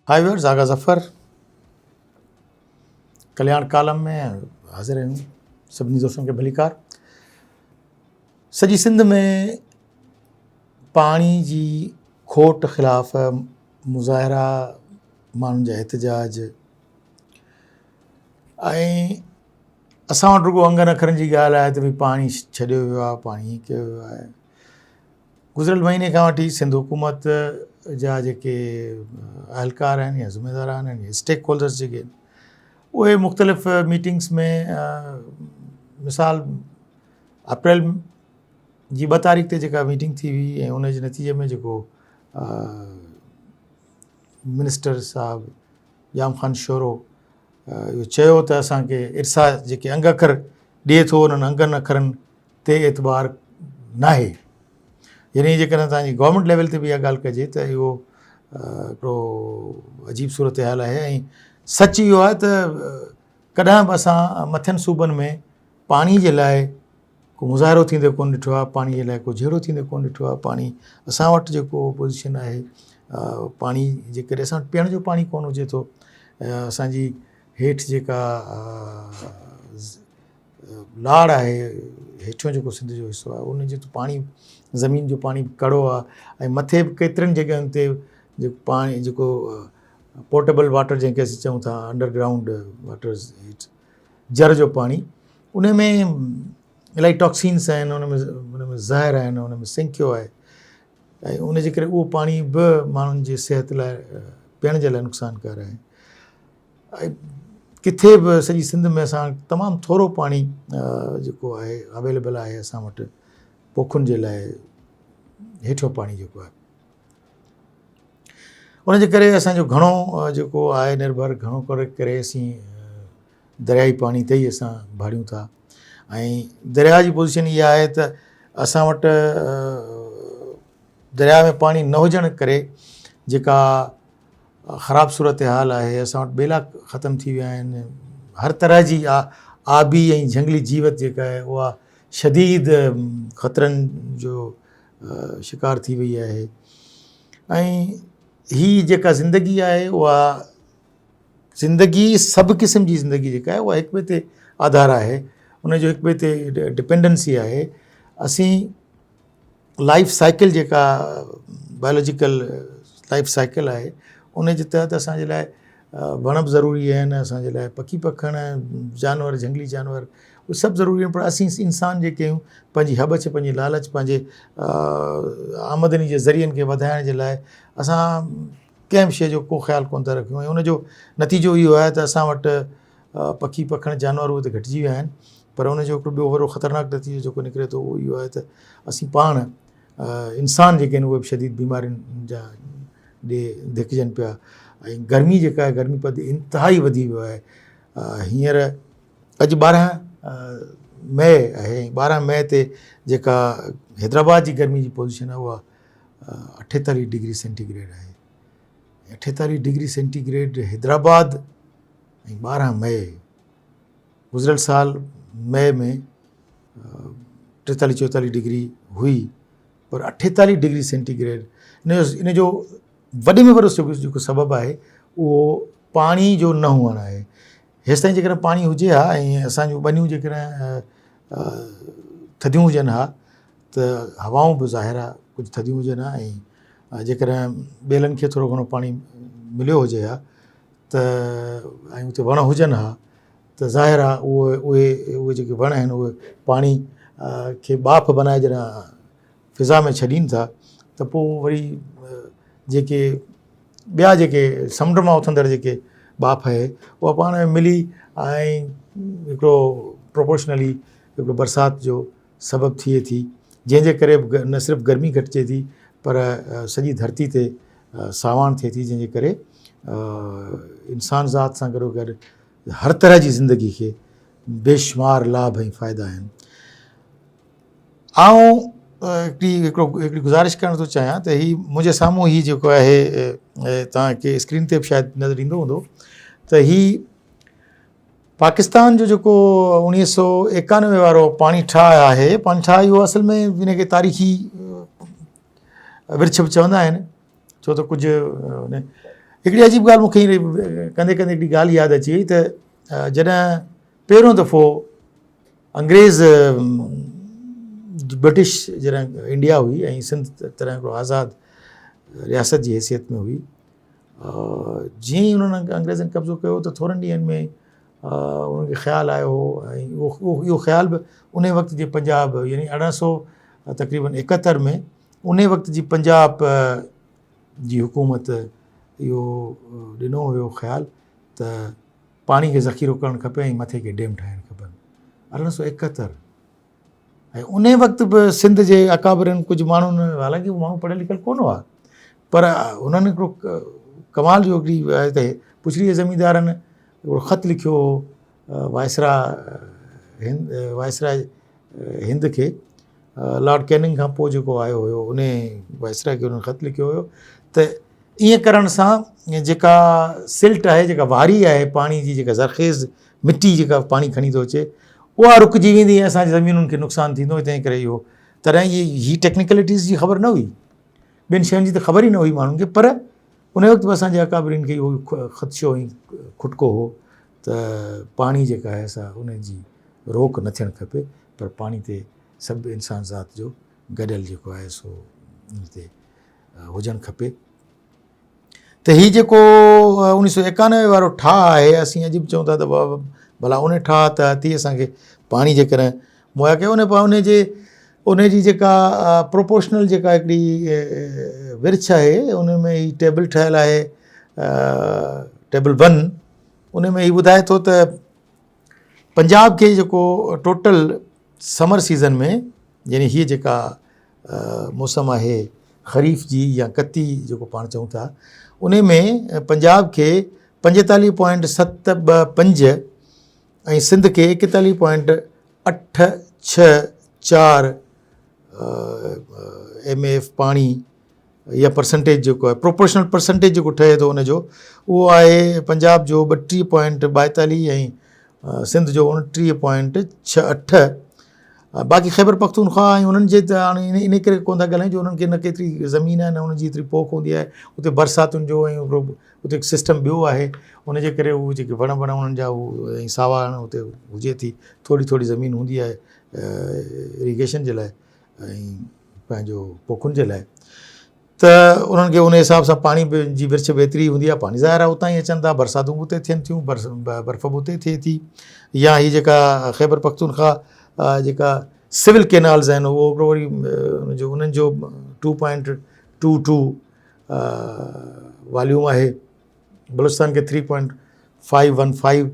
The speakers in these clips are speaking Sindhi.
هاء ويورز آغا ظفر ڪلياڻ ڪالم ۾ حاضر آهيون سڀني دوستن کي ڀليڪار سڄي سنڌ ۾ پاڻي جي کوٽ خلاف مظاهرا ماڻهن جا احتجاج ۽ اسان وٽ رڳو انگن اکرن جي ڳالهه آهي ته ڀئي پاڻي ڇڏيو ويو آهي پاڻي ائين ڪيو ويو آهي گذريل مهيني کان وٺي سنڌ حڪومت جا جيڪي اهلڪار آهن يا ذميوار آهن يا اسٽيڪ هولڊرس جيڪي آهن اهي مختلف ميٽنگس ۾ مثال اپريل جي ٻه تاريخ تي جيڪا ميٽنگ ٿي هئي ۽ ان جي نتيجي ۾ جيڪو منسٽر صاحب ڄام خان شورو اهو چيو ته اسانکي ارسا جيڪي انگ اکر ڏئي ٿو انهن انگن اکرن تي اعتبار ناهي يعني جيڪڏهن تنهنجي گورنمينٽ ليول تي به اها ڳالهه ڪجي ته اهو هڪڙو عجيب صورتحال آهي ۽ سچ اهو آهي ته ڪڏهن به اسان مٿين صوبن ۾ پاڻي جي لاء ڪو مظاهرو ٿيندي ڪونه ڏٺو آهي پاڻي جي لاء ڪو جهيڙو ٿيندي ڪونه ڏٺو آهي پاڻي اسان وٽ جيڪو پوزيشن آهي پاڻي جي ڪري اسان وٽ پيئڻ جو پاڻي ڪونه هجي ٿو اسانجي هيٺ جيڪا لاڙ آهي هيٺيون جيڪو سنڌ جو حصو آهي ان جو ته پاڻي زمين جو پاڻي به ڪڙو آهي ۽ مٿي به ڪيترن جڳهين تي جيڪو پاڻي جيڪو پورٽيبل واٽر جنهن کي اسين چئون ٿا انڊر گرائونڊ واٽر هيٺ جر جو پاڻي ان ۾ الاهي ٽاڪسينس آهن ان ۾ ان ۾ زهر آهن ان ۾ سنکيو آهي ۽ ان جي ڪري اهو پاڻي به ماڻهن جي صحت لاء پيئڻ جي لاء نقصانڪار آهي ۽ ڪٿي به سڄي سنڌ ۾ اسان تمام ٿورو پاڻي جيڪو آهي اويليبل آهي اسان وٽ پوکن جي لاء هيٺيون پاڻي جيڪو آهي ان جي ڪري اسانجو گهڻو جيڪو آهي نرڀر گهڻو ڪري ڪري اسين دريائي پاڻي تي ئي اسان ڀاڙيون ٿا ۽ درياء جي پوزيشن اها آهي ته اسان وٽ درياء ۾ پاڻي نه هجڻ ڪري جيڪا خراب صورتحال آهي اسان وٽ ٻيلا ختم ٿي ويا آهن هر طرح جي آبي ۽ جهنگلي جيوت جيڪا آهي اها شديد خطرن جو شڪار ٿي وئي آهي ۽ هي جيڪا زندگي آهي اها زندگي سڀ قسم جي زندگي جيڪا آهي اها هڪ ٻئي تي آڌار آهي ان جو هڪ ٻئي تي ڊپينڊنسي آهي اسين لائف سائيڪل جيڪا بائيولوجيڪل لائف سائيڪل آهي ان جي تحت اسانجي لاء وڻ به ضروري آهن اسانجي لاء پکي پکڻ جانور جهنگلي جانور اهي سڀ ضروري آهن پر اسين انسان جيڪي آهيون پنهنجي هٻڇ پنهنجي لالچ پنهنجي آمدني جي ذريعن کي وڌائڻ جي لاء اسان ڪنهن به شيء جو ڪو خيال ڪونه ٿا رکيون ۽ ان جو نتيجو اهو آهي ته اسان وٽ پکي پکڻ جانور اهي ته گهٽجي ويا آهن پر ان جو هڪڙو ٻيو وڏو خطرناڪ نتيجو جيڪو نڪري ٿو اهو اهو آهي ته اسين پاڻ انسان جيڪي آهن اهي به شديد بيمارين جا ڏي ڌڪجن پيا ۽ گرمي جيڪا آهي گرمي پد انتهائي وڌي ويو آهي هينئر اڄ 12 مئي آهي ۽ 12 مئي تي جيڪا حيدرآباد جي گرمي جي پوزيشن آهي اها 48 ڊگري سينٽي گريڊ آهي 48 ڊگري سينٽي گريڊ حيدرآباد ۽ 12 مئي گذريل سال مئي ۾ 43 44 ڊگري هئي پر 48 ڊگري سينٽي گريڊ ان جو وڏي ۾ وڏو جيڪو سبب آهي اهو پاڻي جو نه هئڻ آهي هيستائين جيڪڏهن پاڻي هجي ها ۽ اسان جون ٻنيون جيڪڏهن ٿڌيون هجن ها ته هوائون به ظاهر آهي ڪجهه ٿڌيون هجن ها ۽ جيڪڏهن ٻيلن کي ٿورو گهڻو پاڻي مليو هجي ها ته ۽ اتي وڻ هجن ها ته ظاهر آهي اهي اهي اهي جيڪي وڻ آهن اهي پاڻي کي ٻاڦ بنائي جڏهن فضا ۾ ڇڏين ٿا ته پوء وري جيڪي ٻيا جيڪي سمنڊ مان اٿندڙ جيڪي ٻاڦ آهي اها پاڻ ۾ ملي ۽ هڪڙو پروپورشنلي هڪڙو برسات جو سبب ٿئي ٿي جنهن جي ڪري نه صرف گرمي گهٽجي ٿي پر سڄي ڌرتي تي ساواڻ ٿئي ٿي جنهن جي ڪري انسان ذات سان گڏو گڏ هر طرح جي زندگي کي بيشمار لاڀ ۽ فائدا آهن. آئون هڪڙي هڪڙو هڪڙي گذارش ڪرڻ ٿو چاهيان ته هي منهنجي سامهون هي جيڪو آهي توهان کي اسڪرين تي به شايد نظر ايندو هوندو ته هي پاڪستان جو جيڪو 1991 وارو پاڻي ٺاهه آهي پاڻي ٺاهه اهو اصل ۾ ان کي تاريخي ورڇ به چوندا آهن ڇو ته ڪجهه هڪڙي عجيب ڳالهه مون کي ڪندي ڪندي هڪڙي ڳالهه ياد اچي وئي ته جڏهن پهريون دفعو انگريز برٽش جڏهن انڊيا هئي ۽ سنڌ تڏهن هڪڙو آزاد رياست جي حيثيت ۾ هئي، جيئن ئي انهن انگريزن قبضو ڪيو ته ٿورن ڏينهن ۾ انهن کي خيال آيو هو ۽ اهو خيال به ان وقت جي پنجاب يعني ارڙهن سو تقريبن ايڪهتر ۾ ان وقت جي پنجاب جي حڪومت اهو ڏنو هيو خيال ته پاڻي کي ذخيرو ڪرڻ کپي ۽ مٿي کي ڊيم ٺاهڻ کپن. 1871 ۽ ان وقت به سنڌ جي اڪابرن ڪجهه ماڻهن، حالانڪه اهي ماڻهو پڙهيل لکيل ڪونه هئا، پر انهن هڪڙو ڪمال جو هڪڙي آهي ته پڇڙي جي زميندارن هڪڙو خط لکيو هو وائسرا هند، وائسرا هند کي، لارڊ ڪيننگ کان پوء جيڪو آيو هيو ان وائسرا کي انهن خط لکيو هيو ته ائين ڪرڻ سان جيڪا سلٽ آهي، جيڪا واري آهي، پاڻي جي جيڪا زرخيز مٽي جيڪا پاڻي کڻي ٿو اچي اها رڪجي ويندي ۽ اسان جي زمينن کي نقصان ٿيندو. تنهن ڪري اهو تڏهن هي ٽيڪنيڪلٽيز جي خبر نه هئي، ٻين شين جي ته خبر ئي نه هئي ماڻهن کي، پر ان وقت به اسان جي اڪابرين کي اهو خدشو ۽ کٽڪو هو ته پاڻي جيڪا آهي سا ان جي روڪ نه ٿيڻ کپي، پر پاڻي تي سڀ انسان ذات جو گڏيل جيڪو آهي سو ان تي هجڻ کپي. ته هي جيڪو 1991 وارو ٺاهه آهي، اسين اڄ به چئون ٿا ته ڀلا ان ٺاهه تحت ئي اسان کي پاڻي جيڪڏهن مهيا ڪيو، ان جي ان جي جيڪا پروپورشنل جيڪا هڪڙي ورڇ آهي ان ۾ هي ٽيبل ٺهيل آهي، ٽيبل 1، ان ۾ هي ٻڌائي ٿو ته پنجاب کي جيڪو ٽوٽل سمر سيزن ۾ يعني هيء جيڪا موسم آهي خريف جي يا ڪتي جيڪو پاڻ چئون ٿا، ان ۾ پنجاب کي پنجيتاليهه پوائنٽ ست ٻه پنج ۽ سنڌ کي ايڪيتاليهه پوائنٽ اٺ ڇهه چار ايم اي ايف پاڻي يا پرسنٽيج جيڪو آهي پروپورشنل پرسنٽيج جيڪو ٺهي ٿو ان جو اهو آهي پنجاب جو ٻٽيهه پوائنٽ ٻائيتاليهه ۽ سنڌ جو اڻٽيهه پوائنٽ ڇهه اٺ. باقي خيبر پختونخوا ۽ انهن جي ته هاڻي ان ڪري ڪونه ٿا ڳالهايون جو انهن کي نه ڪيتري زمين آهي نه انهن جي ايتري پوک هوندي آهي، اتي برساتن جو ۽ اتي هڪ سسٽم ٻيو آهي ان جي ڪري هو جيڪي وڻ وڻ انهن جا هو ۽ ساوا هڻ اتي هجي ٿي، ٿوري ٿوري زمين هوندي آهي اريگيشن جي لاء ۽ پنهنجو پوکن جي لاء، ته انهن کي ان حساب سان پاڻي به جي ورڇ به ايتري هوندي آهي. پاڻي ظاهر آهي اتان ئي اچن ٿا، برساتون به اتي ٿين ٿيون، برف به اتي ٿئي ٿي. يا هي جيڪا خيبر پختونخوا جيڪا سول ڪينالز آهن اهو هڪڙو وري جو انهن جو ٽو پوائنٽ ٽو ٽو واليوم آهي، بلوچستان کي three point five one five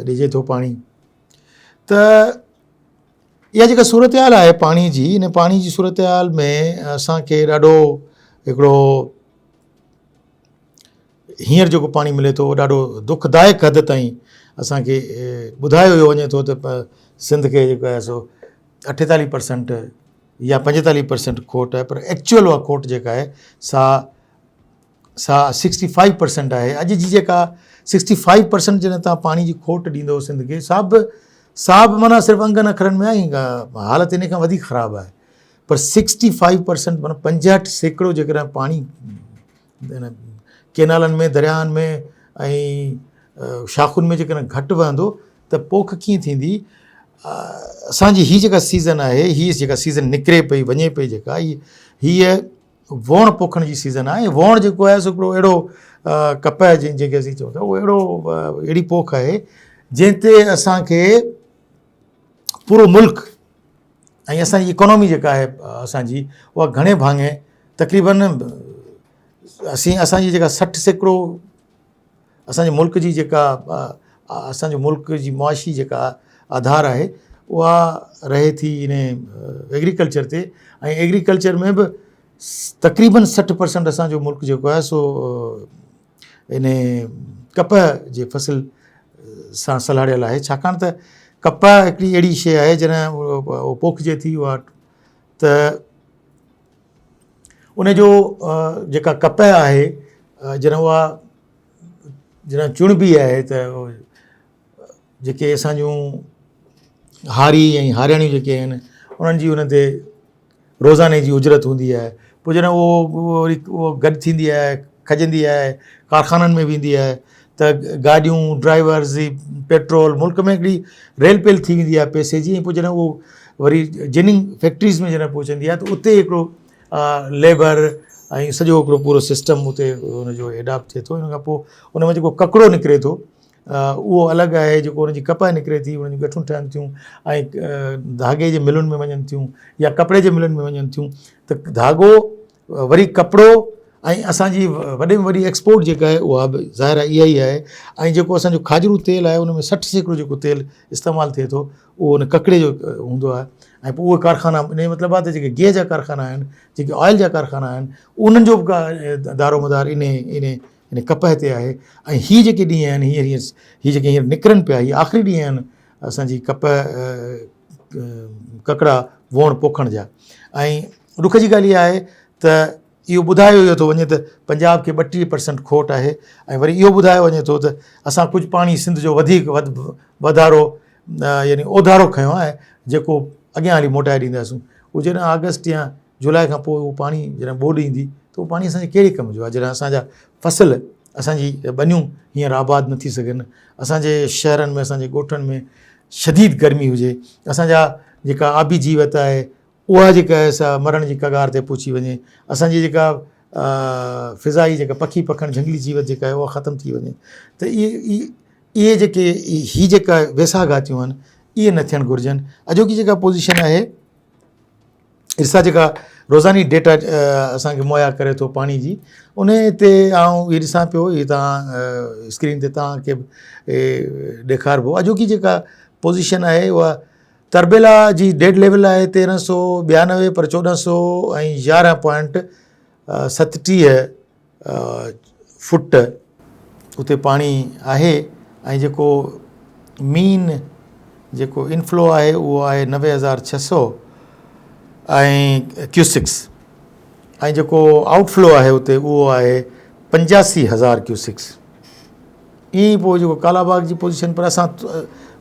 ڏجي ٿو پاڻي. ته اها جيڪا صورتحال آهي پاڻي جي، ان پاڻي جي صورتحال ۾ اسان کي ڏاڍو هڪڙو هينئر جيڪو پاڻي ملي ٿو اهو ڏاڍو دکدائڪ حد تائين اسان کي ٻڌايو ويو وڃي ٿو ته سنڌ کي جيڪو آهي سو اٺيتاليهه پرسنٽ يا پنجيتاليهه پرسنٽ کوٽ آهي، پر ايڪچوئل اها کوٽ جيڪا آهي سا سڪسٽي فائيو پرسنٽ آهي. اڄ جي جيڪا سڪسٽي فائيو پرسنٽ جڏهن توهان پاڻي جي کوٽ ڏيندو سنڌ کي، سا به معنيٰ صرف انگن اکرن ۾ آهي، حالت ان کان وڌيڪ خراب آهي، پر سڪسٽي فائيو پرسنٽ معنيٰ 65% جيڪڏهن پاڻي ڪينالن ۾ درياهن ۾ ۽ شاخن ۾ جيڪڏهن گهٽ وهندو ته پوک ڪيئن ٿيندي؟ اسانجي هي جيڪا سيزن آهي، هي جيڪا سيزن نڪري پئي وڃي پئي جيڪا هيء ووڻ پوکڻ جي سيزن آهي. ووڻ جيڪو آهي سو هڪڙو اهڙو ڪپهه جنهن کي اسين چئون ٿا اهو اهڙي پوک آهي جنهن تي اسان کي پورو ملڪ ۽ اسان جي اڪانومي جيڪا آهي اسان جي اها گهڻي ڀاڱي تقريبن اسين اسان جي جيڪا 60% اسان جي ملڪ جي جيڪا اسان جو ملڪ جي معاشي جيڪا آڌار آهي اها رهي ٿي ان ايگريڪلچر تي، ۽ ايگريڪلچر ۾ به تقريبن 60% اسان جو ملڪ جيڪو آهي سو ان ڪپهه جي فصل سان سلهاڙيل آهي، ڇاڪاڻ ته ڪپهه هڪڙي اهڙي شيء آهي جڏهن اهو پوکجي ٿي اها ته ان جو جيڪا ڪپهه آهي جڏهن اها جڏهن چڻبي آهي ته جيڪي اسان جون هاري ۽ هارياڻيون جيڪي آهن انهن جي ان تي روزاني جي اجرت هوندي آهي. پوء جڏهن اهو وري اهو گڏ ٿيندي آهي، کڄندي آهي ڪارخانن ۾ ويندي آهي ته گاڏيون ڊرائيورز پيٽرول ملڪ ۾ هڪڙي ريل پيل ٿي ويندي آهي پئسي جي ۽ پوء جڏهن اهو وري جننگ فيڪٽريز ۾ جڏهن پهچندي آهي ته اتي هڪڙو ليبر ۽ سڄو هڪڙو پورو سسٽم اتي ان جو ايڊاپٽ ٿئي ٿو ان کان پوء ان ۾ جيڪو ڪڪڙو نڪري ٿو اهو الڳ آهي جيڪو ان جي ڪپهه نڪري ٿي ان جون ڳٺون ٺهن ٿيون ۽ ڌاڳي جي ملن ۾ وڃن ٿيون يا ڪپڙي جي ملن ۾ وڃن ٿيون ته ڌاڳو وري ڪپڙو ۽ اسانجي وڏي ۾ وڏي ايڪسپورٽ جيڪا آهي اها به ظاهر آهي اها ئي آهي ۽ جيڪو اسانجو کاڄرو تيل آهي ان ۾ 60% جيڪو تيل استعمال ٿئي ٿو اهو ان ڪڪڙي جو هوندو آهي ۽ پوء اهي ڪارخانا ان جو مطلب آهي ته جيڪي گيهه جا ڪارخانا آهن جيڪي آئل جا ڪارخانا آهن انهن جو به دارو مدار ان ان ان ڪپهه تي آهي ۽ هي جيڪي ڏينهن آهن هينئر هينئر هي جيڪي هينئر نڪرن پيا هي آخري ڏينهن آهن اسانجي ڪپهه ڪڪڙا ووڻ پوکڻ جا ۽ ڏک جي ڳالهه اها آهي ته اهو ٻڌايو ويو ٿو وڃي ته پنجاب کي 32% کوٽ آهي ۽ وري اهو ٻڌايو وڃي ٿو ته اسان ڪجهه پاڻي سنڌ جو وڌيڪ وڌارو يعني اوڌارو کنيو آهي جيڪو اڳيان هلي موٽائي ڏينداسون اهو جڏهن آگسٽ يا جولاء کان پوء اهو پاڻي جڏهن ٻوڏ ايندي ته اهو پاڻي اسانجي ڪهڙي ڪم جو آهي جڏهن اسانجا فصل اسانجي ٻنيون هينئر آباد نه ٿي سگهن اسانجي شهرن ۾ اسانجي ڳوٺن ۾ شديد گرمي هجي اسانجا جيڪا آبي جيوت آهي اها جيڪا آهي سا مرڻ جي ڪگار تي پهچي وڃي اسانجي جيڪا فضائي جيڪا پکي پکڻ جهنگلي جيوت جيڪا آهي اها ختم ٿي وڃي ته اهي اهي جيڪي هي جيڪا ويساهه گهاتيون آهن اهي نه ٿيڻ گهرجن اڄوڪي جيڪا پوزيشن آهي ارسا جيڪا روزاني ڊيٽا اسان کي مهيا ڪري ٿو پاڻي جي ان تي آئون هي ڏسان پيو هي تان اسڪرين تي تان کي ڏيکاربو اڄوڪي جيڪا پوزيشن آهي اها تربيلا جي ڊيڊ ليول آهي 1392 پر 1411.37 فٽ اتي پاڻي آهي ۽ جيڪو مين جيڪو انفلو آهي اهو آهي 9600 ۽ ڪيوسڪس ۽ جيڪو آئوٽ فلو آهي اتي اهو آهي 85000 ڪيوسڪس. ائين ئي پوء جيڪو ڪالا باغ جي پوزيشن پر اسان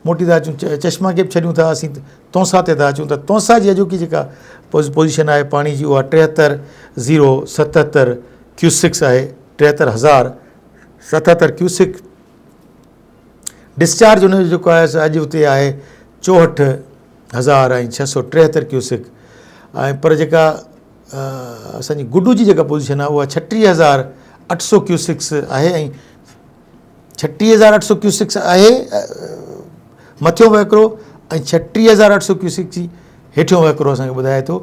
موٽي ٿا اچون چشما کي به ڇڏيون ٿا اسين تونسا تي ٿا اچون ته تونسا جي اڄوڪي جيڪا پوزيشن آهي پاڻي جي اها ٽيهتر زيرو ستهتر ڪيوسڪس آهي 73077 ڪيوسڪ ڊسچارج ان جو جيڪو آهي سو اڄ اتي آهي 64673 ڪيوسڪ ۽ پر جيڪا اسانجي گڊو جي جيڪا پوزيشن آهي اها 36800 ڪيوسڪس آهي ۽ 36800 ڪيوسڪس آهي مٿيون وهڪرو ۽ 36800 ڪيوسڪ جي هيٺيون وهڪرو اسانکي ٻڌائي ٿو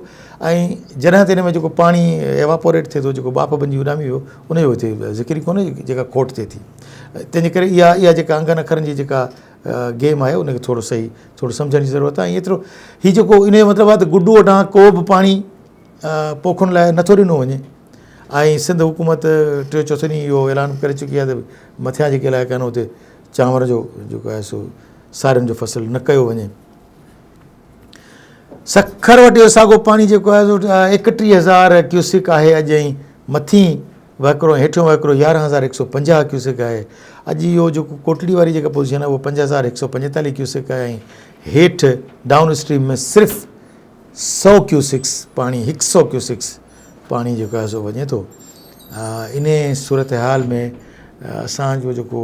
۽ جڏهن ته ان ۾ جيڪو پاڻي ايواپوريٽ ٿئي ٿو جيڪو ٻاڦ بنجي اڏامي ويو ان جو هتي ذڪر ئي ڪونهي جيڪا کوٽ ٿئي ٿي تنهنجي ڪري اها اها جيڪا انگن اکرن جي جيڪا گيم آهي ان کي ٿورو صحيح ٿورو سمجهڻ جي ضرورت آهي ۽ ايترو هي جيڪو ان جو مطلب آهي ته گڊو وٽان ڪو به پاڻي پوکن لاء نٿو ڏنو وڃي ۽ سنڌ حڪومت ٽيون چوٿون ڏينهن اهو اعلان ڪري چڪي آهي ته مٿيان جيڪي علائقا آهن اتي چانور جو جيڪو آهي سو سارين جو فصل نه ڪيو وڃي. سکر وٽ اهو ساڳو پاڻي جيڪو آهي سو 31000 ڪيوسڪ آهي اڄ ۽ مٿين وهڪرو ۽ هيٺيون وهڪرو 11150 ڪيوسڪ آهي. اڄ اهو جيڪو ڪوٽڙي واري جيڪا پوزيشن آهي اهو 5145 ڪيوسڪ آهي ۽ هيٺ ڊائون اسٽريم ۾ صرف 100 ڪيوسڪس پاڻي هڪ سئو ڪيوسڪس پاڻي جيڪو آهي سو وڃي ٿو. انهي صورتحال ۾ اسان جو جيڪو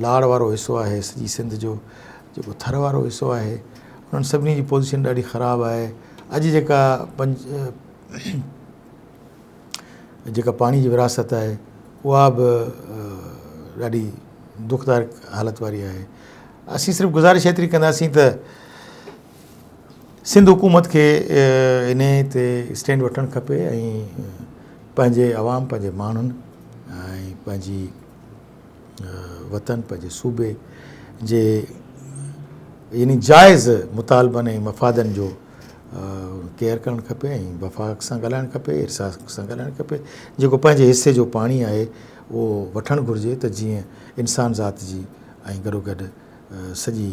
لاڙ وارو حصو آهي سڄي سنڌ جو جيڪو ٿر وارو حصو آهي انهن سڀني جي پوزيشن ڏاڍي خراب آهي. اڄ جيڪا پنج جيڪا پاڻي جي ورهاست آهي اها به ڏاڍي دکدائڪ حالت واري آهي. اسين صرف گذارش ايتري ڪنداسين ته سنڌ حڪومت کي انهي تي اسٽينڊ وٺڻ کپي ۽ پنهنجي عوام پنهنجي ماڻهن ۽ پنهنجي وطن پنهنجي صوبي جي يعني جائز مطالبن ۽ مفادن جو ڪيئر ڪرڻ کپي ۽ وفاق سان ڳالهائڻ کپي ارسا سان ڳالهائڻ کپي جيڪو پنهنجي حصي جو پاڻي آهي اهو وٺڻ گهرجي ته جيئن انسان ذات جي ۽ گڏو گڏ سڄي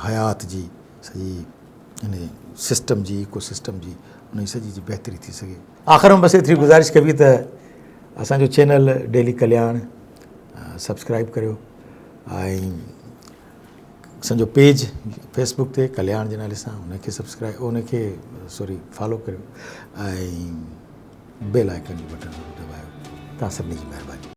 حيات جي سڄي ان سسٽم جي ايڪو سسٽم جي ان سڄي جي بهتري ٿي سگهي. آخر ۾ بس ايتري گذارش ڪبي ته اسان جو چينل ڊيلي ڪلياڻ سبسڪرائب ڪريو ۽ اسان جو پيج فيس بڪ تي ڪلياڻ جي نالي سان ان کي سبسڪرائب ان کي سوري فالو ڪريو ۽ بيل آئڪن جو بٽن ضرور دٻايو. توهان سڀني جي مهرباني.